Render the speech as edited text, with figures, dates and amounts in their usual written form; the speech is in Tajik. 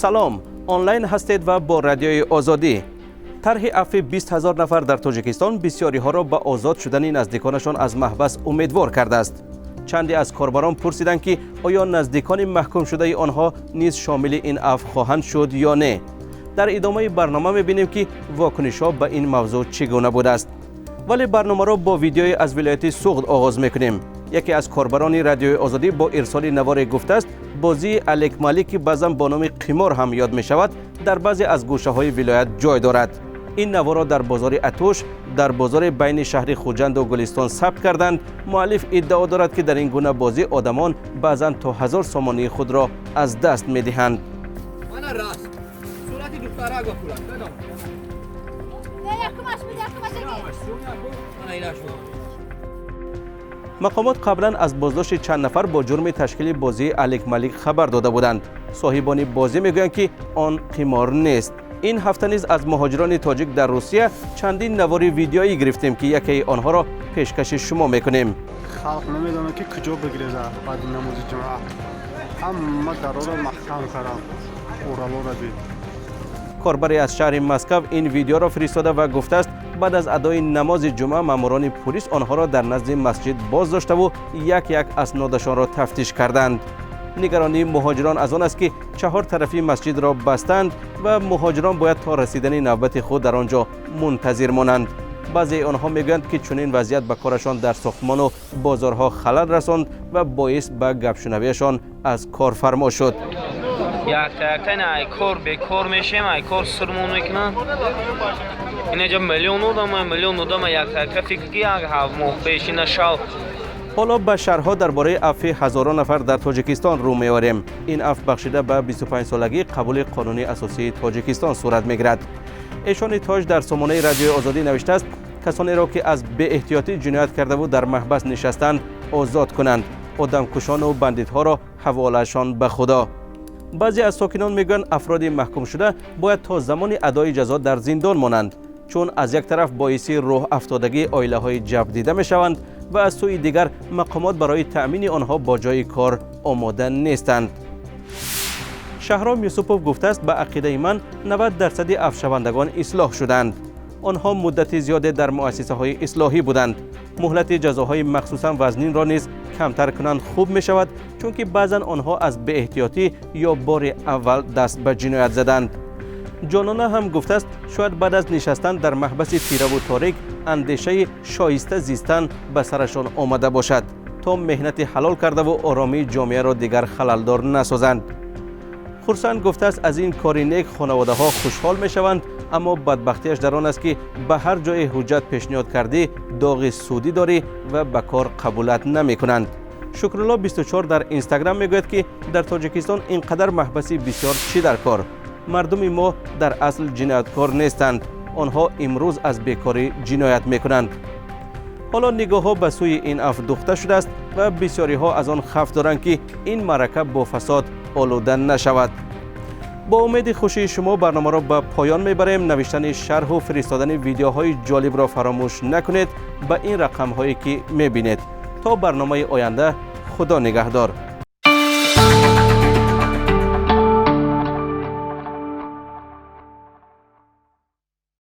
Салом, онлайн ҳастед ва бо Радиои Озодӣ. Тарҳи афви 20 000 нафар дар Тоҷикистон бисёриҳоро ба озод шудани наздиконашон аз маҳбас умедвор кардааст. Чанде аз корбарон пурсиданд, ки оё наздикони маҳкумшудаи онҳо низ шомили ин афв хоҳанд шуд ё не. Дар идомаи барнома мебинем, ки вокунишҳо ба ин мавзӯъ чӣ гуна будааст. Вале барномаро бо видеое аз вилояти Суғд оғоз мекунем. Яке аз корбарони Радиои Озодӣ бо ирсоли наворе гуфтааст, бозии алекмалик, ки баъзан бо номи қимор ҳам ёд мешавад, дар баъзе аз гӯшаҳои вилоят ҷой дорад. Ин наворро дар бозори Атуш, дар бозори байни шаҳри Хуҷанду Гулистон сабт карданд. Муаллиф иддао дорад, ки дар ин гуна бозӣ одамон баъзан то 1000 сомонии худро аз даст медиҳанд. Мана раст. Сурати духтарак ва пулак. Бедом. Якумаш буд, якумаш. Мана инаш буд. Мақомот қаблан аз боздошти чанд нафар бо ҷурми ташкили бозии алекмалик хабар дода буданд. Соҳибони бозӣ мегӯянд, ки он қимор нест. Ин ҳафта низ аз муҳоҷирони тоҷик дар Русия чандин навори видеоӣ гирифтем, ки якеи онҳоро пешкаши шумо мекунем. Халқ намедонад, ки куҷо бигрезад. Баъди намози ҷумъа ҳама дароро маҳкам кардам, уралоро дид. Корбаре аз шаҳри Москав ин видеоро фиристода ва гуфтааст, баъд аз адои намози ҷумъа маъмурони пулис онҳоро дар назди масҷид боз доштаву як як аснодашонро тафтиш карданд. Нигаронии муҳоҷирон аз он аст, ки чаҳор тарафи масҷидро бастанд ва муҳоҷирон бояд то расидани навбати худ дар он ҷо мунтазир монанд. Баъзеи онҳо мегӯянд, ки чунин вазъият ба корашон дар сохтмону бозорҳо халал расонд ва боис ба гапшунавиашон аз корфармо шуд. Якта якта ин ай кор бекор мешем, ай кор сирмон мекунанд. Инаҷа миллион одама, миллион одама, якта якта фикр ки як 7 моҳ пеш ина шав. Ҳоло ба шарҳҳо дар бораи афви ҳазорон нафар дар Тоҷикистон рӯ меорем. Ин афв бахшида ба 25-солагии қабули Қонуни асосии Тоҷикистон сурат мегирад. Эшони Тоҷ дар сомонаи Радиои Озодӣ навиштааст, касонеро, ки аз беэҳтиётӣ ҷиноят кардаву дар маҳбас нишастанд, озод кунанд, одамкушону бандитҳоро ҳаволаашон ба Худо. Баъзе аз сокинон мегӯянд, афроди маҳкумшуда бояд то замони адои ҷазо дар зиндон монанд, чун аз як тараф боиси рӯҳафтодагии оилаҳои ҷабрдида мешаванд ва аз сӯи дигар мақомот барои таъмини онҳо бо ҷои кор омода нестанд. Шаҳром Юсупов гуфтааст, ба ақидаи ман, 90 дарсади афвшавандагон ислоҳ шуданд. Онҳо муддати зиёде дар муассисаҳои ислоҳӣ буданд. Муҳлати ҷазоҳои махсусан вазнинро низ камтар кунанд, хуб мешавад, чунки баъзан онҳо аз беэҳтиётӣ ё бори аввал даст ба ҷиноят заданд. Ҷонона ҳам гуфтааст, шояд баъд аз нишастан дар маҳбаси тираву торик андешаи шоиста зистан ба сарашон омада бошад, то меҳнати ҳалол кардаву оромии ҷомеаро дигар халалдор насозанд. Хурсанд гуфтааст, аз ин кори нек хонаводаҳо хушҳол мешаванд, аммо бадбахтиаш дар он аст, ки ба ҳар ҷое ҳуҷҷат пешниҳод кардӣ, доғи судӣ дорӣ ва ба кор қабулат намекунанд. Шукрулло 24 дар Инстаграм мегӯяд, ки дар Тоҷикистон ин қадар маҳбаси бисёр чӣ дар кор? Мардуми мо дар асл ҷинояткор нестанд, онҳо имрӯз аз бекорӣ ҷиноят мекунанд. Ҳоло нигоҳҳо ба сӯи ин афв духта шудааст ва бисёриҳо аз он хавф доранд, ки ин маърака бо фасод олуда нашавад. Бо умеди хушии шумо барномаро ба поён мебарем. Навиштани шарҳу фиристодани видеоҳои ҷолибро фаромӯш накунед ба ин рақамҳое, ки мебинед. То барномаи оянда, Худо нигаҳдор.